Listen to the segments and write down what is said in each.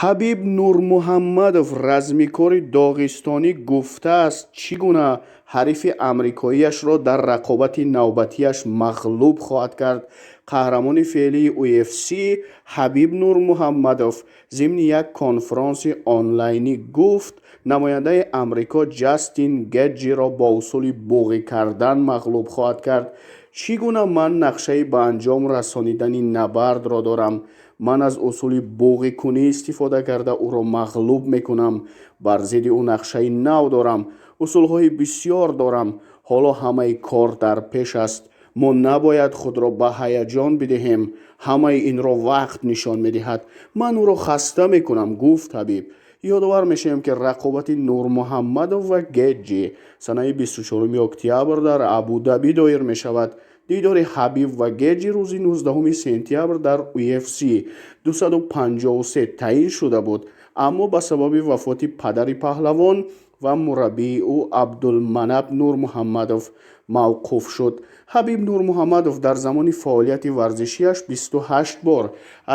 Ҳабиб Нурмуҳаммадов, размикори доғистонӣ, гуфтааст, чӣ гуна ҳарифи амрикоияшро дар рақобати навбатиаш мағлуб хоҳад кард. Қаҳрамони феълии UFC Ҳабиб Нурмуҳаммадов зимни як конфронси онлайнӣ гуфт, намояндаи Амрико Ҷастин Геҷиро бо усули буғӣ кардан мағлуб хоҳад кард. Чӣ гуна ман нақшаи ба анҷом расонидани набардро дорам? Ман аз усули буғикунӣ истифода карда, ӯро мағлуб мекунам. Бар зидди ӯ нақшаи нав дорам, усулҳои бисьёр дорам. Ҳоло ҳамаи кор дар пеш аст. Мо набояд худро ба ҳаяҷон бидиҳем. Ҳамаи инро вақт нишон медиҳад. Ман ӯро хаста мекунам, гуфт Ҳабиб. Ёдовар мешавем, ки рақобати Нурмуҳаммадов ва Геҷи санаи 24 октябр дар Абудабӣ доир мешавад. Дидори Ҳабиб ва Геҷи рӯзи 19 сентябр дар UFC 253 таъин шуда буд, аммо ба сабаби вафоти падари паҳлавон ва мураббии ӯ Абдулманаб Нурмуҳаммадов мавқуф шуд. Ҳабиб Нурмуҳаммадов дар замони фаъолияти варзишиаш 28 бор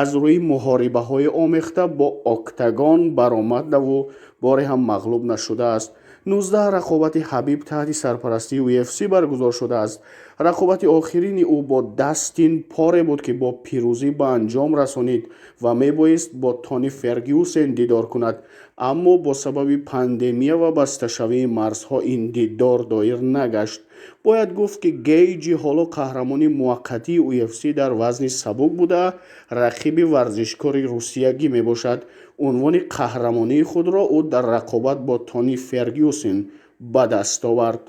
аз рӯи муҳорибаҳои омехта бо октагон баромадаву боре ҳам мағлуб нашудааст. 19 рақобати Ҳабиб таҳти сарпарастии UFC баргузор шудааст. Рақобати охирини ӯ бо Дастин Поре буд, ки бо пирӯзӣ ба анҷом расонид ва мебоист бо Тони Фергюсен дидор кунад, аммо бо сабаби пандемия ва басташавии марзҳо ин дидор доир нагашт. Бояд гуфт, ки Гейҷи ҳоло қаҳрамони муваққатии UFC дар вазни сабук буда, рақиби варзишкори русиягӣ мебошад. Унвони қаҳрамонии худро ӯ дар рақобат бо Тони Фергюсен ба даст овард.